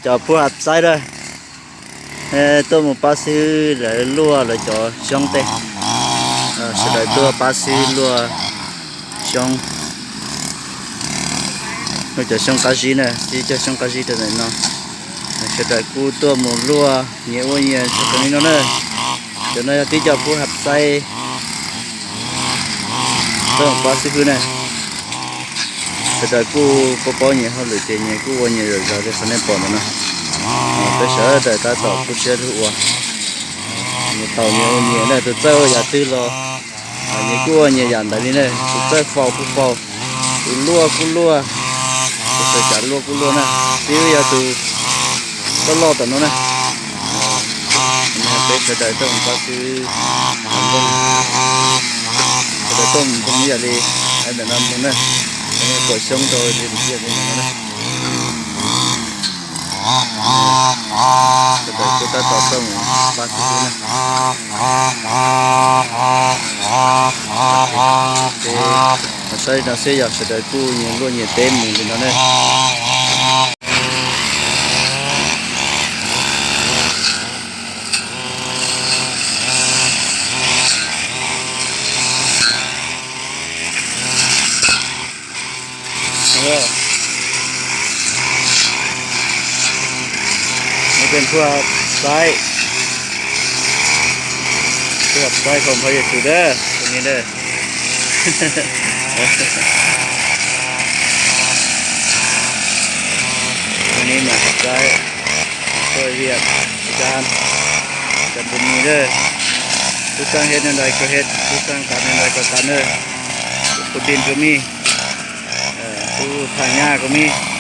Cov pub hav xaib na, tuaj mus pab xib hwb lawv luaj lawv cov xyoob tej. Sawv daws tuaj pab xib hwb luaj xyoob, luaj cov xyoob qab zib na, xib hwb cog xyoob qab zib rau ntawm no. Sawv daws kuj tuaj mus luaj nyias ua nyias txog li no na. Cov no yog tib co pub hav xaib tuaj mus pab xib hwb na. Sawv daws kuj paub paub nyias hauj lwm ces nyias kuj ua nyias zom zaws li qhov nej pom ntawm no. Peb sawv daws tab tom kuj siab lug ua, nyias taus nyias ua nyias na, tus txawj ua yam twg los nyias kuj ua nyias yam ntawd li na. Tus txawj faus kuj faus, tus luaj kuj luaj, tus xav xav luaj kuj luaj na. Xib hwb yog tus loj loj tom no na. Peb sawv daws tuaj mus pab xib hwb, sawv daws tuaj mus nrog yam li ntawm no mus na. Kuam xyoob rau li mus yam li no na. Sawv daws kuj tab tom tuaj mus pab xib hwb na. Saib li no xwb yog sawv daws kuj nyias luaj nyias teb mus li no ne. Peb pub hav xaib, pub hav xaib kom npawg Yexus dab tus ni dab. Tus ni mam hav xaib, tuaj viam, cam, cam tus ni dab. Tub xeeb hej nyob ntais koj hej, tub xeeb tas nyob ntais koj tas na. Tub Putin koj mij, tub Thaj Nyab koj mij.